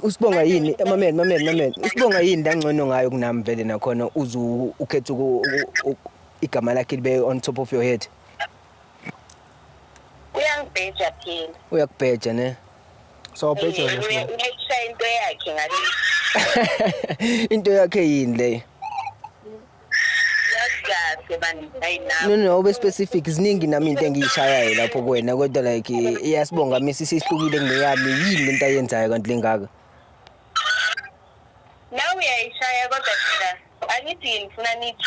Usibonga yini, mamela, mamela, mamela, usibonga yini langcono ngayo kunami vele nakhona uze ukhethe igama lakhe libe on top of your head? Uyangibheja phela. Uyakubheja ne? So ubheja wena, Sibonga? Uyayishaya into yakhe ngale. Into yakhe yini leyo? Yazi kahle bani, hayi nami. No, ube specific. Ziningi nami into engiyishayayo lapho kuwena, kodwa like iyasibonga misi sihlukile kuneyami. Yini lento ayenzayo kanti lengaka? Nawe uyayishaya, kodwa phela angithi ngifuna nithi.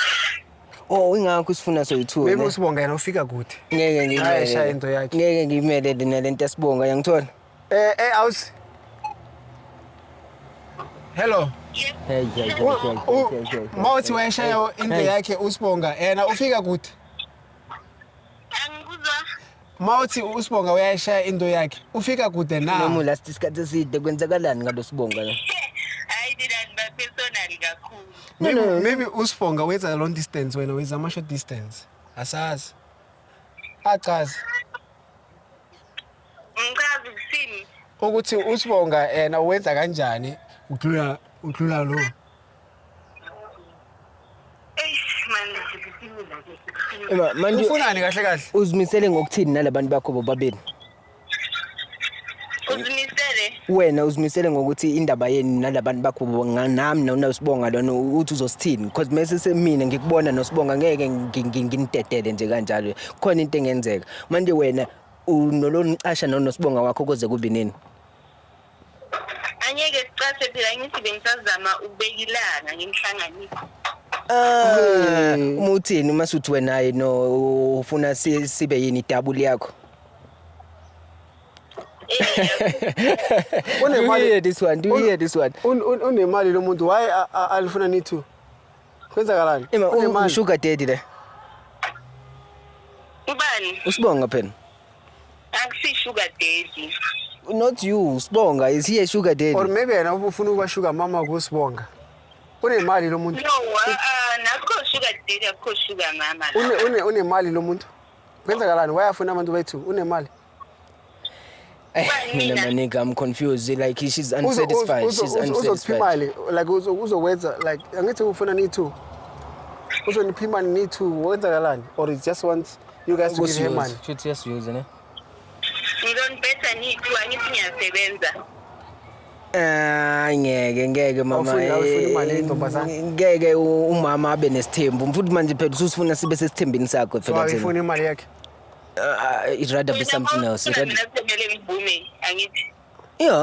Oh, ingakho sifuna soyi-two. Maybe Ne? usibonga yena ufika kude. Ngeke Ayishaya ngiyimele. into yakhe. Ngeke ngiyimelele nalento yasibonga, yangithola? Awusi. Hello. Hey, hey, hey, hey, hey, hey, hey. Mawuthi wayeshaya into Hey. yakhe usibonga, yena ufika kude. Angikuzwa. Mawuthi usibonga uyayishaya into yakhe, ufika kude na? Noma last isikhathi eside kwenzakalani ngalo sibonga la? Hayi, nina niba personal kakhulu. Maybe, No. maybe usibonga wenza long distance, wena wenza ama short distance. Asazi. Achazi. Ngichaza ukusini? Ukuthi usibonga yena wenza kanjani udlula lo. Eish man, sisimile ke. Ema manje Ufunani kahle kahle? uzimisele ngokuthini nalabantu bakho bobabili? Uzimisele. Wena uzimisele ngokuthi indaba yenu nalabantu bakho nami noSibonga lona, uthi uzosithini? Because mase semina ngikubona noSibonga, ngeke nginidedele nje kanjalo. Khona into engenzeka. Manje wena unolonicasha noSibonga wakho kuze kube nini? Angeke sicashe phela, ngithi bengisazama ukubeka ilanga ngimhlanganise. Ah, uma uthini uma suthi wena hayi no, ufuna sibe yini idouble yakho? Do you hear this one? Do you hear this one? Unemali lo muntu, why alifuna ni-two? Kwenzakalani? Ema Unemali. Sugar daddy le. Ubani? Usibonga phela. Akusi sugar daddy. Not you, Sibonga. Is he a sugar daddy? Or maybe yena ufuna ukuba sugar mama kusibonga. Unemali lo muntu. No, nakho sugar daddy, akukho sugar mama la. Unemali lo muntu. Kwenzakalani? Why afuna abantu bethu? Unemali. Eh, mina Mina? Manika, I'm confused. Like, she's unsatisfied. She's Uzokupha unsatisfied. imali, like uzokwenza, like angithi ufuna ni-two. Uzonipha imali ni-two, wenzakalani? Or he just wants you guys to give him money? Shuthi yasiyuze ne? Ngizoniphetha nithi, angithi ngiyasebenza. Ah, ngeke, ngeke mama. Awufuni imali yentombazane? Ngeke umama abe nesithembu. Futhi manje phela ususifuna sibe sesithembini sakho So phela thina. awuyifuni imali yakhe? It'd rather be something else. It'd rather Mina kumele ngivume, angithi. Yeah.